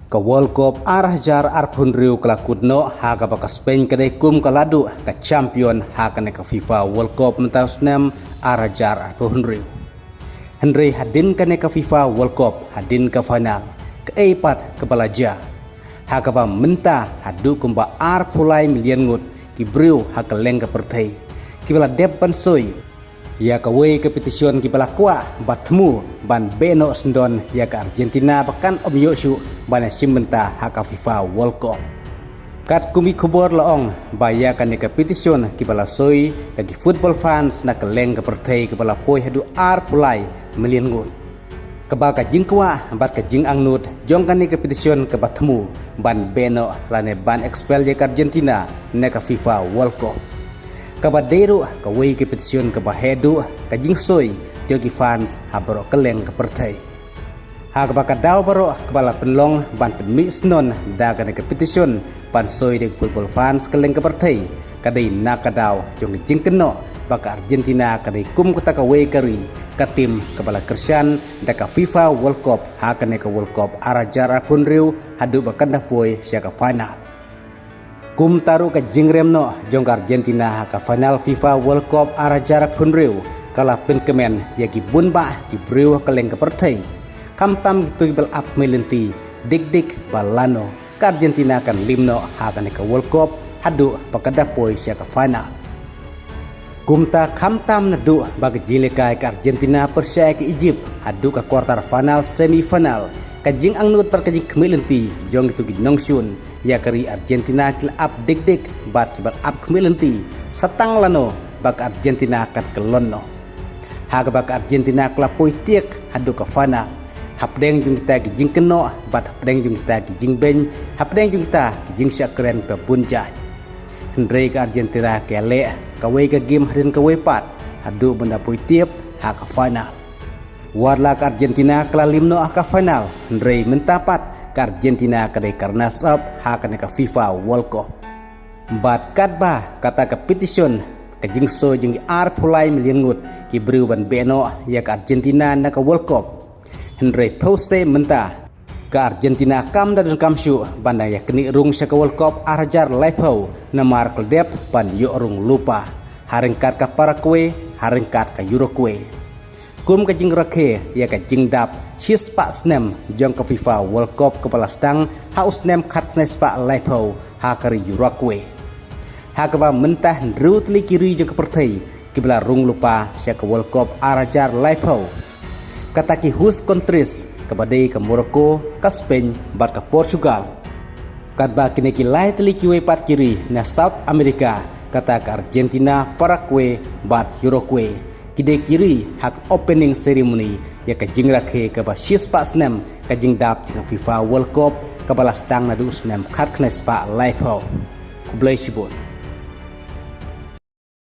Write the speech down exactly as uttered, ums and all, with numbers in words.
Ka World Cup ar hajar arphew hynriew ka la kut noh ha kaba ka Spain ka dei kum ka la duh ka champion ha kane ka FIFA World Cup mynta u snem ar hajar arphew hynriew. Hynrei hadien kane ka FIFA World Cup, hadien ka final, kaei pat kaba la jia? Ha kaba mynta haduh kumba arphew lai million ngut ki briew ha kylleng ka pyrthei kiba la dep ban soi ïa kawei ka petition kiba la kwah ba thmu ban beh noh syndon ïa ka Argentina ba kan ym ïoh shuh ban ïashim bynta ha ka FIFA World Cup. Katkum ki khubor la ong ba ïa kane ka petition kiba la soi da ki football fans na kylleng ka pyrthei kaba la poi haduh arphew lai million ngut. Kaba ka jingkwah bad ka jingangnud jong kane ka petition kaba thmu ban beh noh lane ban expel ïa ka Argentina na ka FIFA World Cup. Kaba dei ruh kawei ka petition kaba heh duh ka jingsoi jong ki fans ha baroh kylleng ka pyrthei. Ha kaba ka daw baroh kaba la pynlong ban pynmih syndon da kane ka petition ban soi da ki football fans kylleng ka pyrthei ka dei na ka daw jong ka jingkynnoh ba ka Argentina ka dei kum kata kawei ka ri, ka team kaba la kyrshan da ka FIFA World Cup ha kane ka World Cup ar hajar arphew hynriew haduh ba kan da poi sha ka final. Kumta ruh ka jingrem noh jong ka Argentina ha ka final FIFA World Cup ar hajar arphew hynriew ka la pynkmen ïa ki bun bah ki briew ha kylleng ka pyrthei. Khamtam kito kiba la ap khmih lynti dik dik ba lano ka Argentina kan lim noh ha kane ka World Cup haduh ba ka da poi sha ka final. Kumta khamtam naduh ba ka jinglehkai ka Argentina pyrshah ïa ka Egypt haduh ka quarter final, semi final, ka jingangnud bad ka jingkhmih lynti jong kito ki nongshun ïa ka ri Argentina ki la ap dik dik bad kiba la ap khmih lynti sa tang lano ba ka Argentina kan kyllon noh. Ha kaba ka Argentina ka la poi tiek haduh ka final hapdeng jong kita ki jingkynnoh bad hapdeng jong kita ki jingbeiñ, hapdeng jong kita ki jingshah kren kiba bun jait. Hynrei ka Argentina ka ïaleh kawei ka game hadien kawei pat haduh ban da poi tiep ha ka final. Wat la ka Argentina ka la lim noh ha ka final, hynrei mynta pat ka Argentina ka dei ka runners up ha kane ka FIFA World Cup. Bad katba kata ka petition, ka jingsoi jong ki arphew lai million ngut ki briew ban beh noh ïa ka Argentina na ka World Cup, hynrei phewse mynta ka Argentina kam da donkam shuh ban da ïaknieh rung sha ka World Cup ar hajar laiphew namar ka la dep ban ïoh rung lypa ha ryngkat ka Paraguay, ha ryngkat ka Uruguay. Kum ka jingrakhe ïa ka jingdap shispah snem jong ka FIFA World Cup kaba la sdang ha u snem khatkhyndai spah laiphew ha ka ri Uruguay. Ha kaba mynta hynriew tylli ki ri jong ka pyrthei kiba la rung lypa sha ka World Cup ar hajar laiphew. Kata ki host countries kaba dei ka Morocco, ka Spain bad ka Portugal. Katba kine ki lai tylli kiwei pat ki ri na South America, kata ka Argentina, Paraguay bad Uruguay, ki dei ki ri ha ka opening ceremony ïa ka jingrakhe kaba shispah snem ka jingdap jong ka FIFA World Cup kaba la sdang naduh u snem khatkhyndai spah laiphew. Khublei shibun.